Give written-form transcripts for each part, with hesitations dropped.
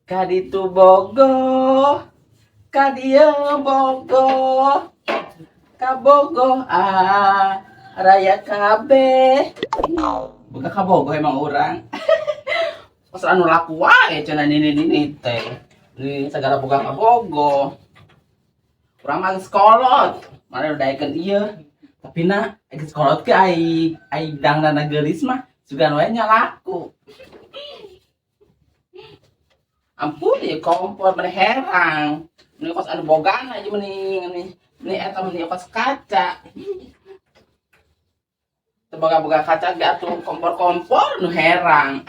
Kaditu bogoh, kadieu bogoh, kabogoh ah raya kabeh. Boga kabogoh emang urang. Pas anu laku wae cenah nini-nini teh. Ini segala boga kabogoh. Urang mah geus kolot. Mana udah daekeun ieu. Tapi na geus kolot ke ai ai dangdana geulis mah sugan wae nya laku. Ampun ieu kompor meni herang. Meni kos anu bogana ieu meni meni meni eta meni kos kaca. Teu boga-boga kaca ge atuh kompor-kompor nu herang.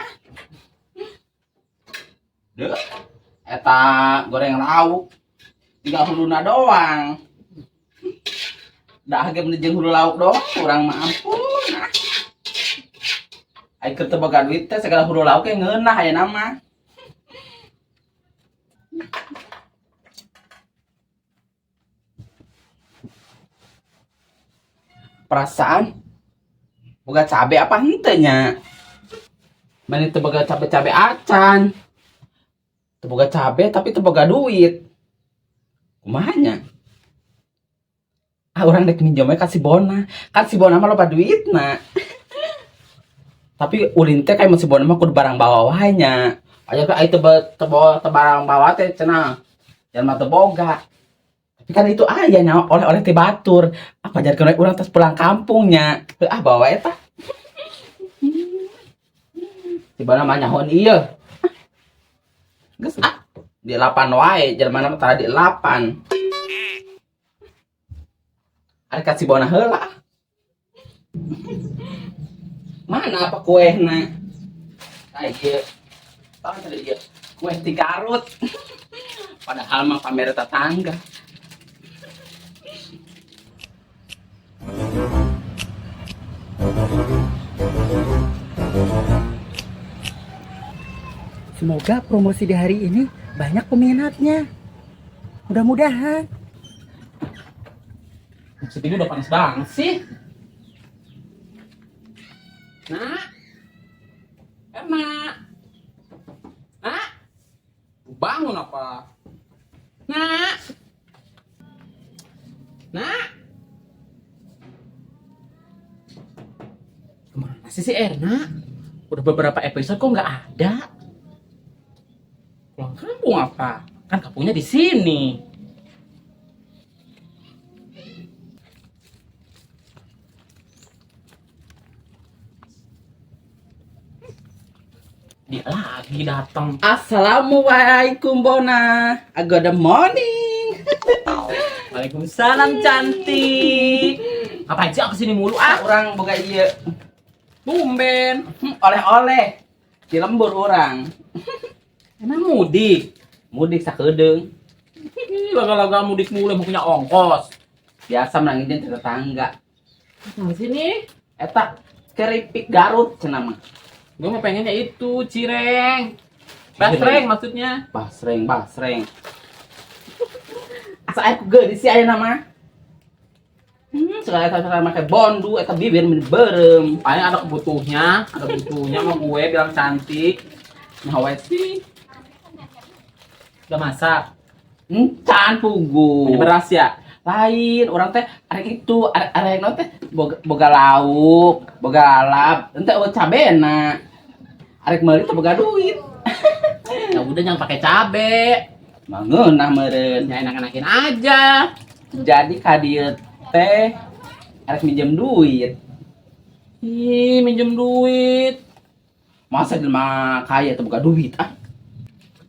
Deuh, eta goreng lauk tinggal huluna doang. Dah ge meni jeung hulu lauk doang urang mah ampun. Ai keur teu boga duit teh segala hulu lauk ge ngeunah ayeuna mah. Perasaan boga cabe apa henteu nya? Meni teu boga cabe-cabe acan. Teu boga cabe tapi teu boga duit. Kumaha nya? Ah urang dek minjem we ka si Bona. Kan si Bona mah loba duitna. Tapi ulin teh kayak si Bona mah kudu barang bawa wae nya. Aya teh teu teu barang bawa teh cenah. Jalma teu boga. Tapi kan itu aya nya oleh-oleh ti batur. Apa jarkeun we urang tos pulang kampungnya. Heuh ah bawa eta. Si Bona mah nyahoan ieu. Geus ah di lapan wae jelema mah tara di lapan. Ari ka si Bona heula. Mana apa kuehna? Ah ieu. Tahu tadi ieu. Kue ti Garut. Padahal mah pamer tetangga. Semoga promosi di hari ini banyak peminatnya. Mudah-mudahan. Segini udah panas banget sih. Nak. Nak. Nak. Bangun apa? Nak. Nak. Kemana sih si Erna? Udah beberapa episode kok nggak ada. Pulang kampung apa? Kan kampungnya di sini. Dia lagi datang. Assalamualaikum Bona. Good morning. Waalaikumsalam cantik. Ngapain sih aku kesini mulu ah? Orang boga ieu. Tumben. Oleh-oleh. Di lembur orang. Emang mudik? Mudik sakedeung. Laga-laga mudik mulu emang punya ongkos. Biasa menangin jeung tetangga. Nah, sini. Eta keripik Garut cenah mah. Gue mah pengennya itu cireng. Basreng maksudnya. Basreng, basreng. Asa aya ku geulis sih ayeuna mah. Segala eta make bondu eta bibir meni beureum. Paling ada butuhnya sama gue bilang cantik. Nah we sih. Udah masak. Encan pugu. Punya beras ya? Lain, orang teh arek itu, arek arek naon teh boga, boga lauk, boga lalap, ente eueuh cabena. Arek meuli teh boga duit. Ya udah jangan pakai cabe. Mangeunah meureun. Ya enak-enakin aja. Jadi ka dieu teh arek minjem duit. Ih, minjem duit. Masa jelema kaya teh boga duit ah?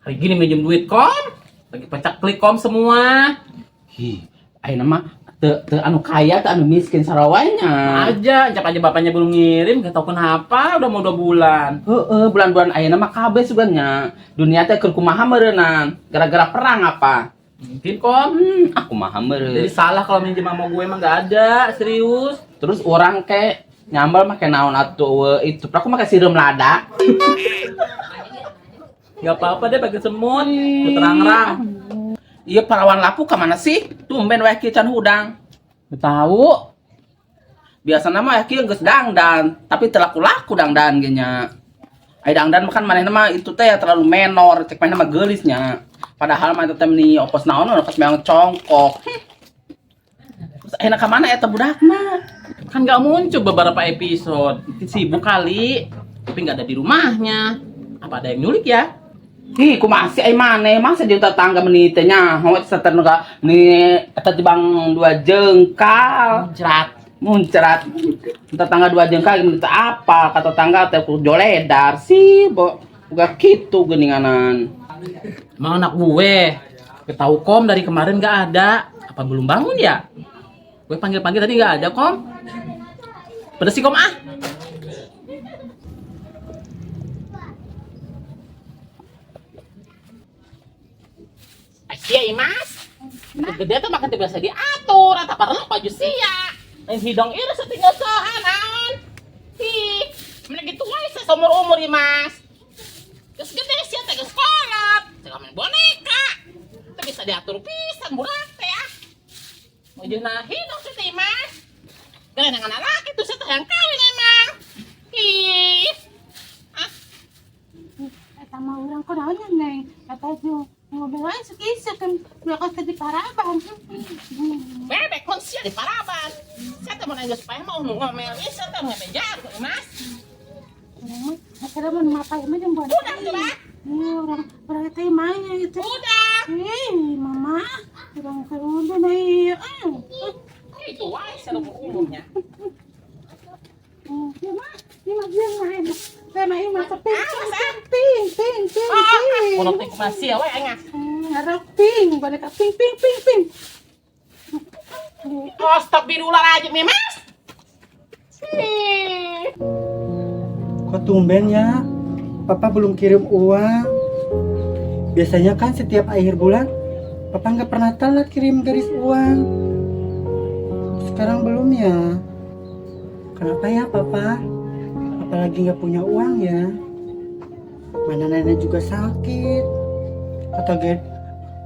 Hari gini minjem duit kom. Lagi pecah klik kom semua. Hi, ayeuna mah teu teu anu kaya teu anu miskin sarawanya. Aja, encap aja bapaknya belum ngirim, gak tau kenapa, udah mau 2 bulan. Heeh, bulan-bulan ayeuna mah kabeh sugan nya. Dunia teh keur kumaha meureunnan? Gara-gara perang apa? Mungkin kom. Aku kumaha meureun. Jadi salah kalau minjem sama gue emang gak ada, serius. Terus orang ke nyambal make naon atuh itu. Aku make sireum lada. Gak apa-apa deh pakai semut, terang-terang. Iya parawan lapu ka mana sih? Tumben wae kieu can hudang. Nggak tahu. Biasana mah kieu geus dangdan, tapi teu laku-laku dangdan ge nya. Ai dangdan mah kan manehna mah itu teh terlalu menor, cek manehna mah geulisnya. Padahal mah eta teh meni opos naon opos meong congkok. Terus ayeuna ka mana eta budakna? Kan nggak muncul beberapa episode. Mungkin sibuk kali. Tapi nggak ada di rumahnya. Apa ada yang nyulik ya? Ih, kumaha sih ai maneh? Masa jeung tetangga meni teh nyaho eta nu ka ni eta tibang dua jengkal. Muncrat. Muncrat. Tetangga dua jengkal meni teu apa ka tetangga teh ku joledar sih, bo. Boga kitu geuninganan. Emang anak gue. Gue tahu Kom dari kemarin nggak ada. Apa belum bangun ya? Gue panggil-panggil tadi nggak ada Kom. Pedes sih Kom ah. Sia Imas. Gede tuh makan biasa diatur, atau perlu baju sia. Lain hidung itu setinggal sohan naon. Ih, mana gitu wae seumur umur Imas. Terus gede sia teh geus kolot, teh main boneka. Teu bisa diatur pisan budak teh ah. Mujuna hidung sih teh Imas. Gak dengan laki tuh teh yang kawin emang. Ih. Ah, Eta mah urang kunaon neng? Eta jeung ngomel wae sok isuk kan bakal tadi paraban. Bebek kon sia di paraban. Sia teh mun geus paeh mah nu ngomel ieu teh nu jago Imas. Urang mah akhirnya mun mapai mah jeung boneka. Udah tuh, Bah. Iya, urang urang teh mah itu. Udah. Ih, mama, urang keur udah nih. Itu wae sia umurnya. Ya mah, ini mah dia main. Saya main mah ping, ping, ping, ping, ping. Kolot teh kumaha sia wae aing ah. Ngarok ping, boneka ping, ping, ping, ping. Astagfirullahaladzim, Mas. Ih. Kok tumben ya? Papa belum kirim uang. Biasanya kan setiap akhir bulan, Papa nggak pernah telat kirim garis uang. Sekarang belum ya? Kenapa ya Papa? Apalagi nggak punya uang ya? Mana nenek juga sakit.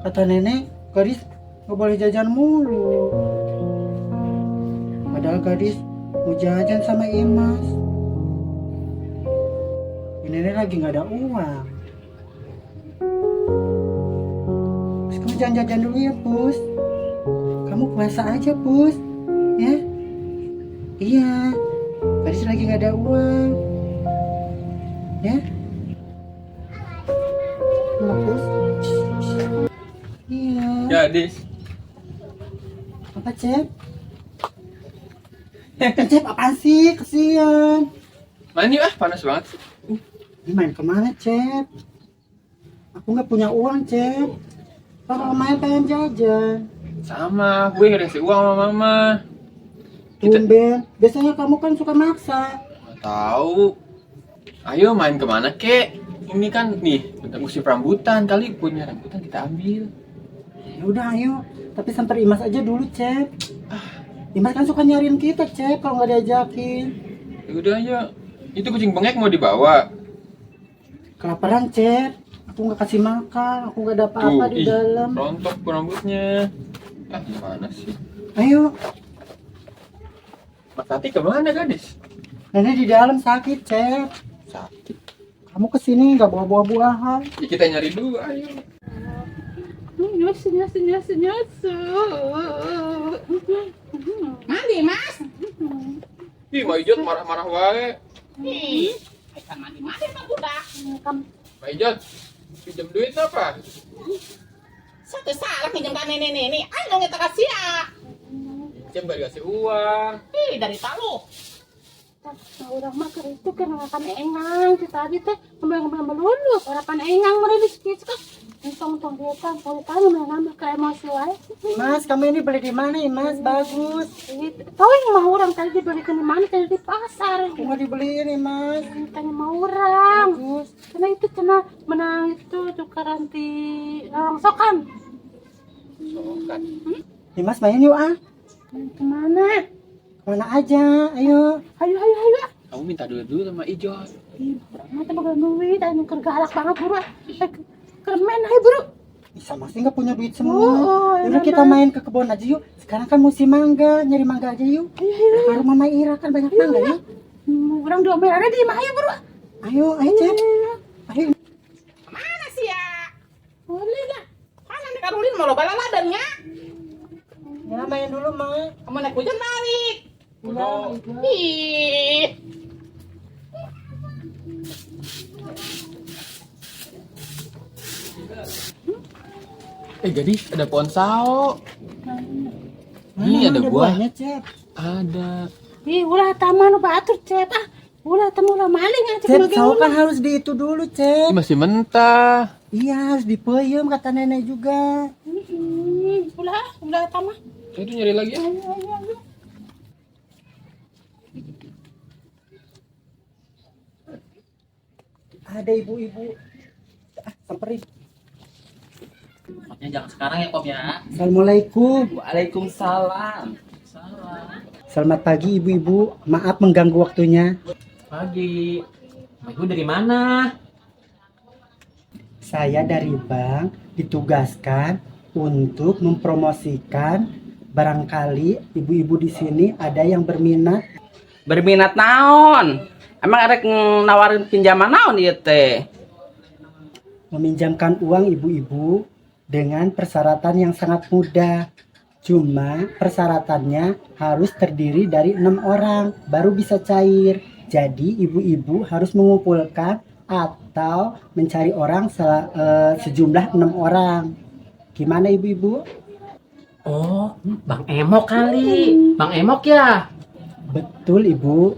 Kata nenek, gadis nggak boleh jajan mulu. Padahal gadis mau jajan sama Imas. Ini nenek lagi nggak ada uang. Terus kamu jangan jajan dulu ya, Pus. Kamu puasa aja, Pus. Ya? Iya. Gadis lagi nggak ada uang. Ya? Mau, Pus? Iya. Gadis. Apa, Cep? Cep, apaan sih? Kesian. Main yuk ah, panas banget sih. Ini main kemana, Cep? Aku nggak punya uang, Cep. Kalau main pengen jajan. Sama, gue gak dikasih uang sama mama. Kita- Tumben. Biasanya kamu kan suka maksa. Nggak tahu. Ayo main kemana kek? Ini kan nih, bentar musim rambutan kali punya rambutan kita ambil. Ya udah, ayo. Tapi samper Imas aja dulu, Cep. Imas kan suka nyariin kita, Cep, kalau nggak diajakin. Ya udah ayo. Itu kucing bengek mau dibawa. Kelaparan, Cep. Aku nggak kasih makan, aku nggak ada apa-apa di ih, dalam. Rontok rambutnya. Ah, gimana sih? Ayo, Mas Tati kemana gadis? nenek di dalam sakit, Cep. Sakit. Kamu kesini nggak bawa buah-buahan. Ya, kita nyari dulu, ayo. Nyusu, nyusu, nyusu, nyusu. Mandi, Mas. Ih, Mbak Ijot marah-marah wae. Ih, ikan mandi-mandi mah budak. Mbak Ijot, pinjam duit apa? Satu salah minjem ka nenek-nenek. Ayo dong kita kasih ya. Pinjam gak dikasih uang. Ih, dari talu. Nah, urang mah keur itu keur makan engang si tadi teh ngomel-ngomel melulu harapan engang meureun di kan entong-entong dia teh kali ngomel ke emosi wae. Mas, kamu ini beli di mana, Mas? Bagus. Ih, tahu yang mau orang tadi dibelikan di mana tadi di pasar. Aku nggak dibeliin, Mas. Tanya mau orang. Bagus. Karena itu cenah menang itu tukaran di rongsokan. Sokan. Imas main yuk ah. Kemana? Kemana aja? Ayo. Ayo ayo ayo. Kamu minta duit dulu sama Ijot. Ih, mata bakal duit, anu keur galak banget buru. Kermen ayo buru. Bisa masih nggak punya duit semua. Oh, Udah kita main ke kebun aja yuk. Sekarang kan musim mangga, nyari mangga aja yuk. Ayo ayo. Ke rumah Mama Ira kan banyak mangga yuk. Urang diomelane di imah ayo buru. Ayo, ayo, Cep. Ayo. Mana sih ya? Boleh lah. Mana nih karulin mau lo balaladan nya? Ya, main dulu, Mak. Kamu naik hujan balik. Pulang. Ih. Eh, jadi ada pohon sao. Ini ada buah. Buahnya, Cep. Ada. Ih, ulah taman batur Cep ah. Ulah tamu ulah maling ah Cep, sao kan harus di itu dulu, Cep. Ini masih mentah. Iya, harus dipeyem kata nenek juga. Ulah, ulah taman. Itu nyari lagi ya. Ayo, ayo, ayo. Ada ibu-ibu. Ah, samperin. Maksudnya jangan sekarang ya, Kom ya. Assalamualaikum. Waalaikumsalam. Salah. Selamat pagi ibu-ibu. Maaf mengganggu waktunya. Pagi. Ibu dari mana? Saya dari bank ditugaskan untuk mempromosikan barangkali ibu-ibu di sini ada yang berminat. Berminat naon? Emang arek nawarin pinjaman naon ieu teh? Meminjamkan uang ibu-ibu dengan persyaratan yang sangat mudah. Cuma persyaratannya harus terdiri dari 6 orang baru bisa cair. Jadi ibu-ibu harus mengumpulkan atau mencari orang sejumlah 6 orang. Gimana ibu-ibu? Oh, Bang Emok kali. Bang Emok ya? Betul ibu.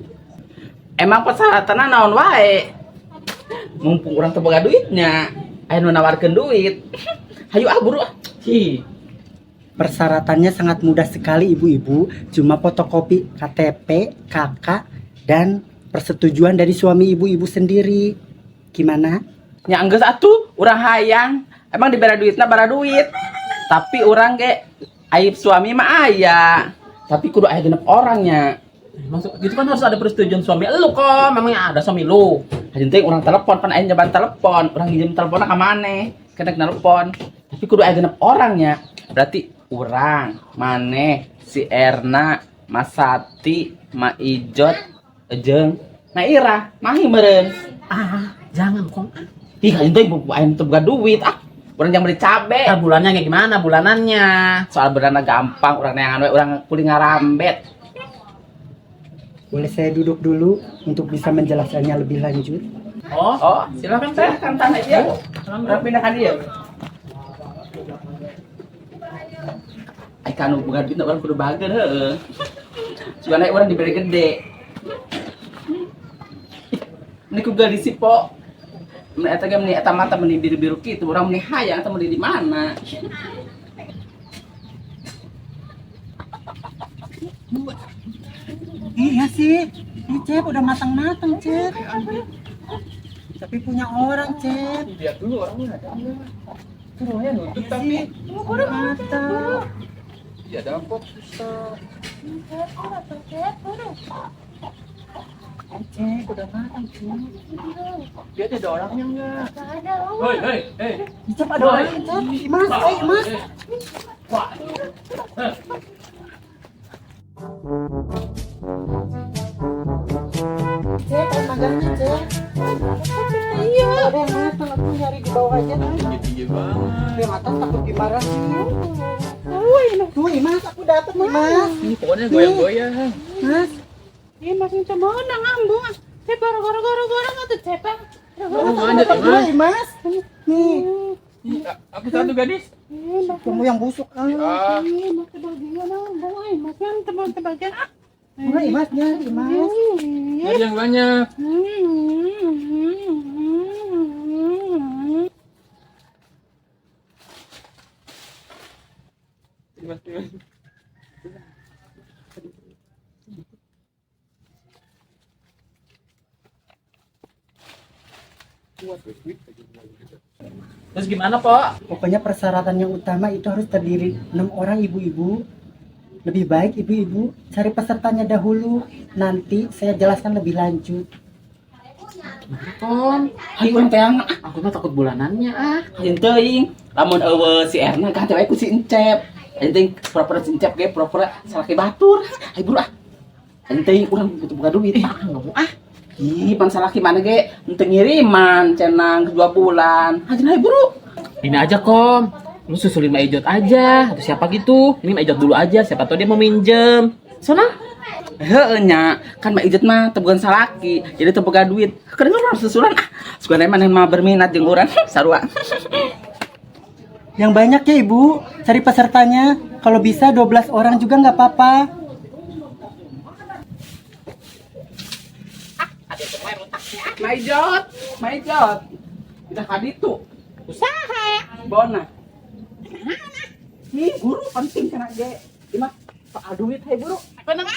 Emang persyaratanna naon wae? Mumpung urang teu boga duitnya, aya nu nawarkeun duit. Hayu ah buru ah. Hi. Persyaratannya sangat mudah sekali ibu-ibu. Cuma fotokopi KTP, KK, dan persetujuan dari suami ibu-ibu sendiri. Gimana? Nya enggeus atuh, urang hayang. Emang dibere duitna bara duit. Tapi urang ge aib suami mah aya. Tapi kudu aya 6 orangnya. Maksud gitu kan harus ada persetujuan suami lu kok. Memangnya ada suami lu. Hajeun teh urang telepon pan aya nyoban telepon, urang nginjem teleponnya ka maneh, kena telepon. Tapi kudu aya 6 orangnya. Berarti urang, maneh, si Erna, Mas Sati, Ma Ijot, jeung Naira, mahi meureun. Ah, jangan kong. Ih, hajeun teh aya teu boga duit ah. Urang jang beli cabe. Ah, bulannya kayak gimana bulanannya? Soal berana gampang, urang neangan we urang kuli ngarambet. Boleh saya duduk dulu untuk bisa menjelaskannya lebih lanjut? Oh, Oh, silakan saya kan tanah dia. Urang pindah ka dieu. Ai kanu boga duit urang kudu bager heueuh. Sugana urang diberi gede. Ini ku gadis si po. Meni eta ge meni eta mata meni biru-biru kitu urang meni hayang eta meni di mana? Iya sih. Ini Cep udah matang-matang, Cep. Tapi punya orang, Cep. Lihat dulu orangnya ada nggak? Itu rumahnya nutup tapi. Udah matang. Iya, ada kok susah. Cep, udah. Cep, udah matang, Cep. Lihat ada orangnya nggak? Gak ada. Oh. Hei, hei, hei. Cep ada orang, Cep. Mas, eh, Mas. Wah. Cep, ada magangnya, Cep. Iya. Ada yang matang, aku nyari di bawah aja. Nah. Tinggi-tinggi banget. Yang atas takut dimarahin. Wih, nah. Tuh, Mas, aku dapet nih, Mas. Ini pokoknya goyang-goyang. Mas, Ih, masih coba nang ambung. Cep, goro-goro-goro tuh Cep. ah. Oh, manjat dapat ya, dua, Mas. Mas. Nih, Ih, aku satu gadis. Ih, mas, kamu yang busuk. Ah. Ah, ih, mas kebagian ambung. Ih, mas yang teman kebagian ah. Enggak, Mas, nyari, Mas. Ih. nyari yang banyak. Mas, mas. Terus gimana, Pok? Pokoknya persyaratan yang utama itu harus terdiri 6 orang ibu-ibu. Lebih baik ibu-ibu cari pesertanya dahulu. Nanti saya jelaskan lebih lanjut. Kom, Hayu urang teangan ah. aku mah takut bulanannya ah. Hajeun teuing, lamun euweuh si Erna ganti wae ku si Encep. Hajeun teuing pura-pura si Encep ge pura-pura salaki batur. Hayu buru ah. Hajeun teuing urang butuh boga duit. Ah, nggak mau ah. Ih, pan salaki mana ge henteu ngiriman cenah 2 bulan. Hajen hayu buru. Ini aja, Kom. Lu susulin Mak Ijot aja atau siapa gitu. Ini Mak Ijot dulu aja, siapa tahu dia mau minjem. Sana. Heeh nya, kan Mak Ijot mah teu boga salaki, jadi teu boga duit. Kedengar urang susulan ah. Sugana maneh mah berminat jeung urang sarua. Yang banyak ya Ibu, cari pesertanya. Kalau bisa 12 orang juga nggak apa-apa. Mak Ijot, Mak Ijot. Udah kaditu. Usaha. Bona. Ih, buru penting cenah ge. Ieu mah soal duit hayu buru. Apa nang?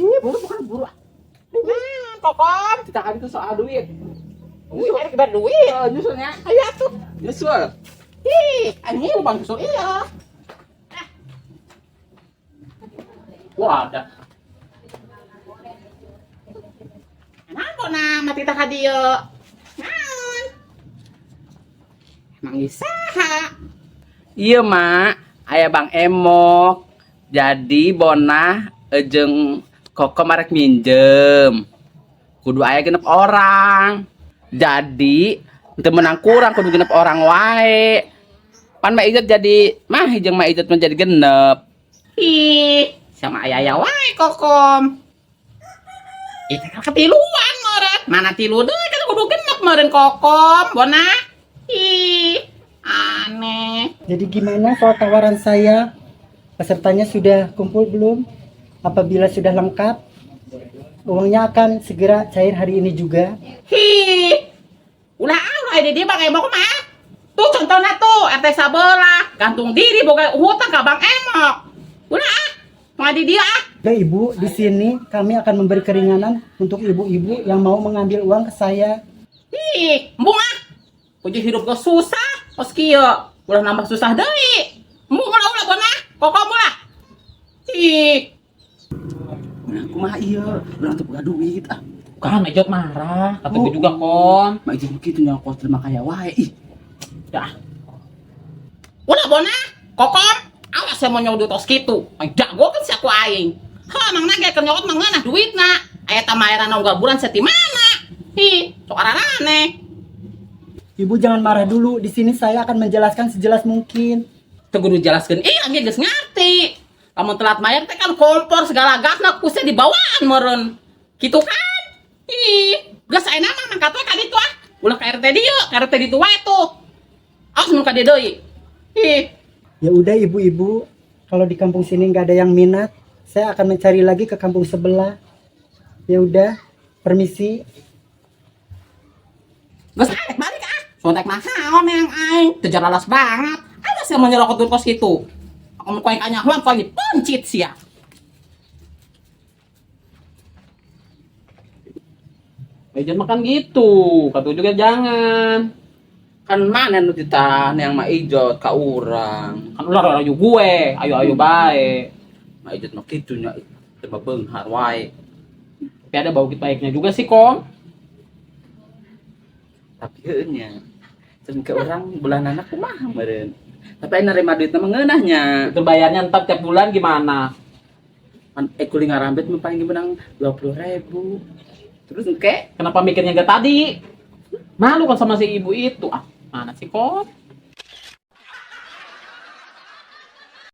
Ih, buru bukan buru. Kokom. Kita kaditu soal duit. Wih, ada kebar duit. Eh, nyusulnya. Ayo atuh. Nyusul. Ih, anjing bang susul iya. Wah, ada. Kenapa nah mati tak hadieu? Naon? Emang isaha? Iya, Mak. Aya Bang Emok. Jadi Bona jeung Koko marek minjem. Kudu aya 6 orang. Jadi teu menang kurang kudu 6 orang wae. Pan Mak Ijot jadi mah jeung Mak Ijot menjadi 6. Ih, sama ayah wae Kokom. Ih, kan ketiluan meureun. Mana tilu deui kan kudu 6 meureun Kokom, Bona. Ih, aneh. Jadi gimana soal tawaran saya? Pesertanya sudah kumpul belum? Apabila sudah lengkap, uangnya akan segera cair hari ini juga. Hi. Ulah ah, ulah di dia Bang Emok mah. Tuh contohnya tuh RT sabelah, gantung diri boga hutang ka Bang Emok. Ulah ah, mau di dia ah. Oke Ibu, di sini kami akan memberi keringanan untuk ibu-ibu yang mau mengambil uang ke saya. Ih, embung ah. Puji hidup gua susah, kos kieu. Ulah nambah susah deui. Embung ulah ulah bona, kokom ulah. Ih, Nah, kumaha ieu? Urang teu boga duit ah. kan Ejot marah, kata Oh. gue juga Kom. Mak Ijot kitu nya kos terima kaya wae. Ih, Dah. Ulah bona, kokom. Awas saya mau nyodot tos kitu. Ay, jago kan si aku aing. Ha, mang nage keur nyokot mah ngeunah duitna. Aya tamaeran unggal bulan seti mana? Hi, sok arane. Ibu jangan marah dulu. Di sini saya akan menjelaskan sejelas mungkin. Teu kudu jelaskeun, ih anjing geus ngarti. Lamun telat mayar teh kan kompor segala gasna kusnya dibawaan meureun. Kitu kan? Ih, geus ayeuna mah mangkat we ka ditu ah. Ulah ka RT dieu, ka RT ditu wae tuh. Awas mun ka dieu deui. Ih, Ya udah ibu-ibu, kalau di kampung sini nggak ada yang minat, saya akan mencari lagi ke kampung sebelah. Ya udah, permisi. Geus arek balik ah. Sontek naon yang aing, teu jaralas banget. Awas yang menyerokot duit kos kitu. Aku mau aing kanyahoan ku aing dipencit sia. Jangan makan gitu, kata juga jangan. Kan mana nu ditahan yang Mak Ijot ka urang. Kan ulah rayu gue, ayo ayo bae. Mak Ijot mah kitu nya teu beunghar wae. Tapi ada bau baiknya juga sih, Kom. Tapi heueuh nya. Terus ke orang bulanana kumaha meureun. Tapi aya nerima duitna mah ngeunah nya. Itu bayarnya ntar tiap bulan gimana? Pan kuli ngarambet mah paling menang 20.000. Terus engke Kenapa mikirnya gak tadi? Malu kan sama si ibu itu. Ah, mana sih, Kom?